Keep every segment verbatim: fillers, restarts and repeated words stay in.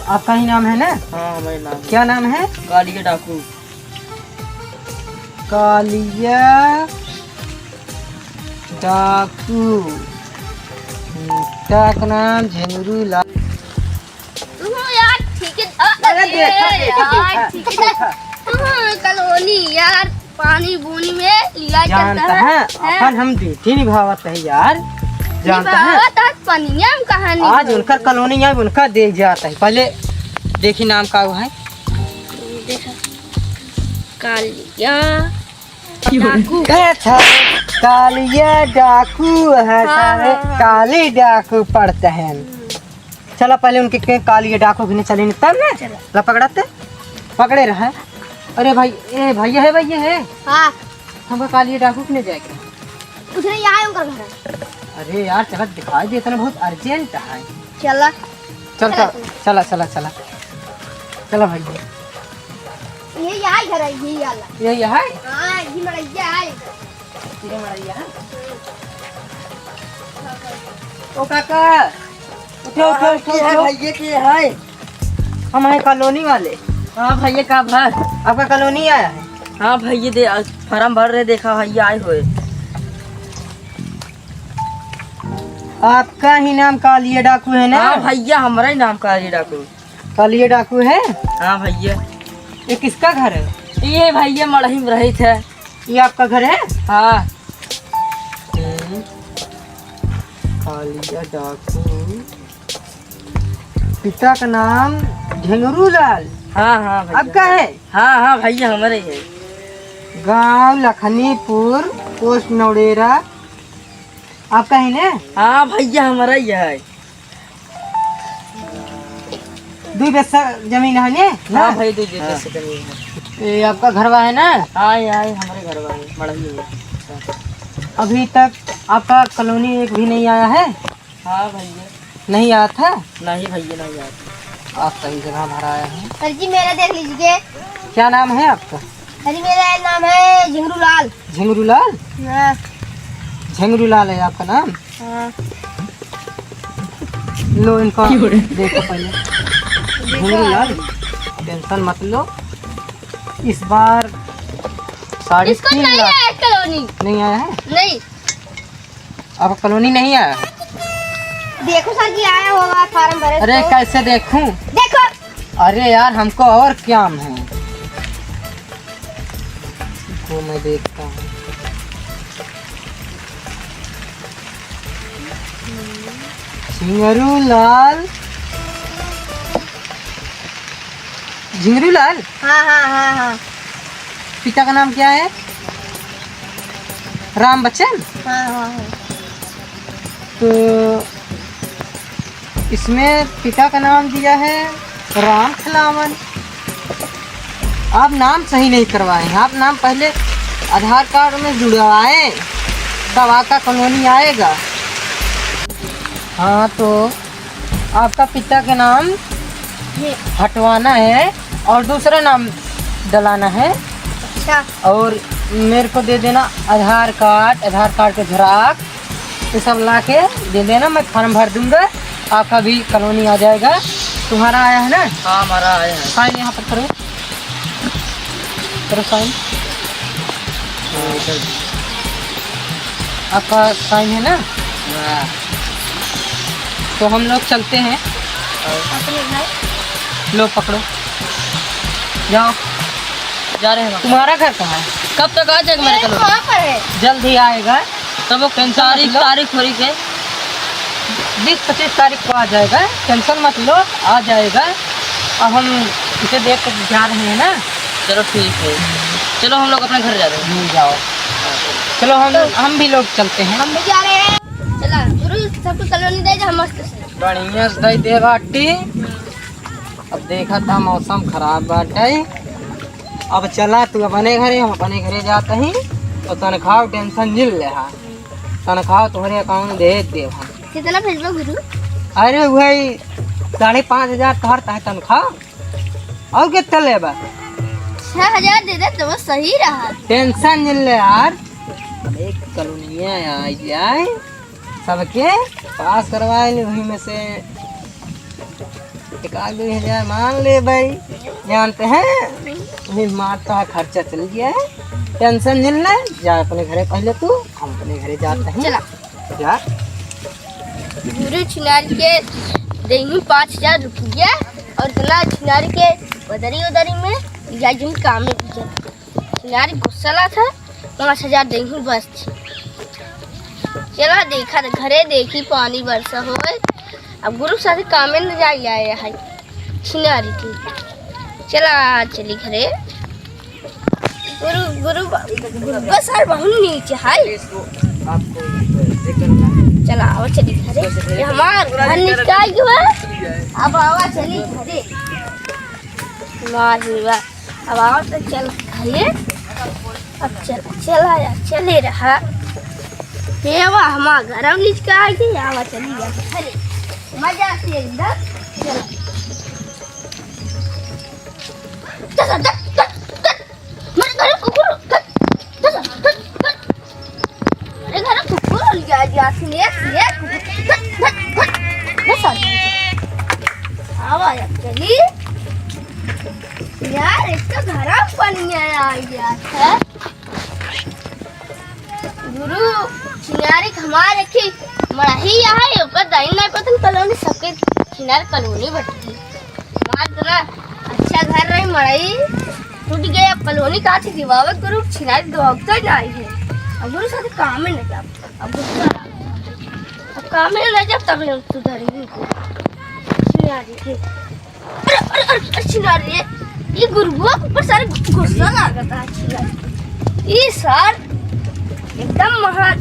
आपका ही नाम है ना? हाँ, हमारे नाम है। क्या नाम है? कालिया डाकू। कालिया डाकू। पिता का नाम झिंगरू लाल। तू यार, ठीक है। अ, अरे, अरे, देखा, देखा, यार, देखा, ठीक है। देखा। तू कॉलोनी यार, पानी बूनी में लिया जानता चलता है, है, हैं? अपन हम ड्यूटी निभावत है यार, जानता है? निभावत है, पनिया में कहाँ आज निभावत उनकर है? कॉलोनी है, उनका देख जाता है। पहले देखी नाम का हुआ है। देखा, कालिया डाकू। अच्छा, कालिया डाकू है, हाँ, सारे हाँ, हाँ। काली डाकू पड़ते हैं। चला पहले उनके के कालिया डाकू गिने चले तब ना। चला। ला पकड़ाते, पकड़े रहे। अरे भाई, ए भैया है, भैया है। हाँ। हमका कालिया डाकू गिने जाएगा। उसने यहाँ है उनका घर है। अरे यार, चला दिखाई देता ना, बहुत अर्जेंट है। चला। चल, चला, चल, चला, चला, चला। चला भाई। ये यहाँ घर है, ये वाला। ये यहाँ है? हाँ, ये मड़ैया है। ये मड़ैया है? ओ काका, उठो, उठो, हाँ, उठो, के है उठो। भैया, के है? हम हैं कॉलोनी वाले। हाँ भैया, का भा? आपका कॉलोनी आया है? हाँ भैया, दे, फार्म भर रहे, देखा भैया आए हुए। आपका ही नाम कालिया डाकू है ना? हाँ भैया, हमारा ही नाम कालिया डाकू। कालिया डाकू है? हाँ भैया। ये किसका घर है? ये भैया मड़ही में रहित है। ये आपका घर है? हाँ। हम्म। कालिया डाकू। पिता का नाम झिंगरू लाल। हाँ, हाँ भैया। आपका है? हाँ, हाँ भैया, हमारे ही है। गांव लखनीपुर, पोस्ट नौड़ेरा। आपका है ना? हाँ भैया, हमारा ही है। दो बीघा जमीन है ने? हाँ ना? भाई, दो बीघा हाँ। जमीन है। ये आपका घरवा है ना? हाँ, ये है, हमारे घरवा है, मड़ही है। अभी तक आपका कॉलोनी एक भी नहीं आया है? हाँ भैया। नहीं आया था? नहीं भैया, नहीं आया था। आप सही जगह भरा आया है। सर जी, मेरा देख लीजिए। क्या नाम है आपका? अरे, मेरा नाम है झिंगरू लाल। झिंगरू लाल? हाँ। झिंगरू लाल है आपका नाम? हाँ। लो, इनको देखो पहले। झिंगरू लाल, टेंशन मत लो, इस बार साढ़े तीन लाख। इसको नहीं आया है कॉलोनी। नहीं आया है? नहीं। अब कॉलोनी नहीं आया है? देखो सर जी, आया होगा फार्म भरे अरे तो। कैसे देखूं? देखो। अरे यार, हमको और काम है, वो मैं देखता हूँ। झिंगरू लाल। झिंगरू लाल? हाँ, हाँ, हाँ, हाँ। पिता का नाम क्या है? राम बच्चन? हाँ, हाँ, हाँ। तो इसमें पिता का नाम दिया है राम खिलावन। आप नाम सही नहीं करवाए हैं, आप नाम पहले आधार कार्ड में जुड़वाएं, तब आपका कॉलोनी आएगा। हाँ, तो आपका पिता के नाम ये हटवाना है और दूसरा नाम डलाना है। अच्छा। और मेरे को दे देना आधार कार्ड, आधार कार्ड के झेराक्स, ये सब ला के दे देना, मैं फार्म भर दूंगा, आपका भी कॉलोनी आ जाएगा। तुम्हारा आया है ना? हाँ, हमारा आया है। साइन यहाँ पर करो, करो साइन। हाँ, इधर। आपका साइन है ना? हाँ। तो हम लोग चलते हैं। लो, पकड़ो, जाओ। जा रहे हैं। तुम्हारा घर कहाँ है? कब तक आ जाएगा मेरे कॉलोनी? वहाँ पर है। जल्द ही आएगा। तब वो टेंशन मत तारीख, लो। तारीख हो रही है। बीस पच्चीस तारीख को आ जाएगा, टेंशन मत लो, आ जाएगा। अब हम इसे देख के जा रहे हैं ना। चलो ठीक है, चलो हम लोग अपने घर जा रहे हैं। हम्म, जाओ। चलो हम, हम भी लोग चलते हैं। हम भी जा रहे हैं। चला, गुरु, सबको कॉलोनी दे दे, हम मस्त से। बढ़िया से दे दे बाटी। अब देखा था मौसम खराब बाटे। अब चला तू अपने घरे, हम अपने घरे जात ही। तो तनख्वाह टेंशन जिन लेहा, तनख्वाह तुम्हारे अकाउंट में भेज देब हम। कितना भेजबो गुरु? अरे वही साढ़े पाँच हजार तोहर तहे तनख्वाह, और कितना लेबा? छह हजार दे दे तो बस सही रहा। टेंशन जिन ले यार, एक कॉलोनिया आ जाए, सबके पास करवाए ले वही में से। एक आध दुइ हजार माँग ले भाई, जानते हैं, अभी मार तो खर्चा चल गया है, tension नहीं ले, जा अपने घरे पहले तू, हम अपने घरे जाते हैं। चला। जा। गुरु छिनार के देही पाँच हजार रुपया और इतना छिनार के बदरी उदरी में या जिन काम में भी जाते। छिनार गुस्सा ला था, पाँच हजार देही बस थी। चला देखा त घरे देखी पानी बरसा होए। अब गुरु साथे कामे न जाई आए है छिनारी की। चला चली घरे। गुरु, गुरु, गुरु का सर बहुत नीचे है। चला आवा चली घरे। ये हमार घर निकाल के बा। अब आवा चली घरे। वाह जी वाह। अब आवा तो चल घरे। अब चल, चला यार, चले रहा। ये वाह, हमार घर अब निकाल के आवा चली घरे। मजा से एकदम। चला। चल, चल, चल, चल। मेरे घर कुकुर, चल, चल, चल, चल। अरे घर कुकुर हो गया, गया, सुनिए, सुनिए, कुकुर, धत, धत, धत। बस आ जाओ। आवा यार, चली। यार, एक तो घर बनिया आ गया था। गुरु, छिनारी के हमार एक ही मड़ही यहाँ है, ओकर दाई नहीं पता कॉलोनी सबके छिनार कॉलोनी बटती। हमार इतना अच्छा घर रही, मड़ई टूट गया, अब कॉलोनी कहाँ से दिवावे गुरु, छिनारी दौड़ता जाए है। अब गुरु साथ काम में नहीं जाता, अब गुस्सा आ गया। अब काम में नहीं जाता, तब हम सुधरेंगे। छिनारी के। अरे, अरे, अरे, अरे, छिनारी रे, ये गुरुआ के ऊपर सारे गुस्सा लागता है, छिनारी। ये सार एकदम महा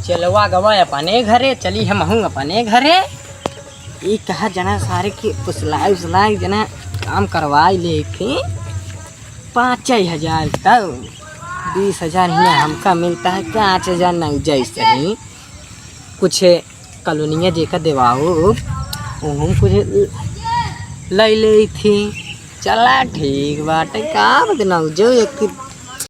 चलवा गवा अपने घरे, चली हमहूँ अपने घरे। ई कहा जना सारे के फुसलाई उसलाई जना काम करवाई लेके पाँच हजार तक बीस हजार हियाँ हमका मिलता है, पाँच हजार नहीं जैसे ही कुछ कॉलोनिया जेका देवाओ, उहुम कुछ ले ले थी। चला ठीक बाटे, का बदनाऊ जो एक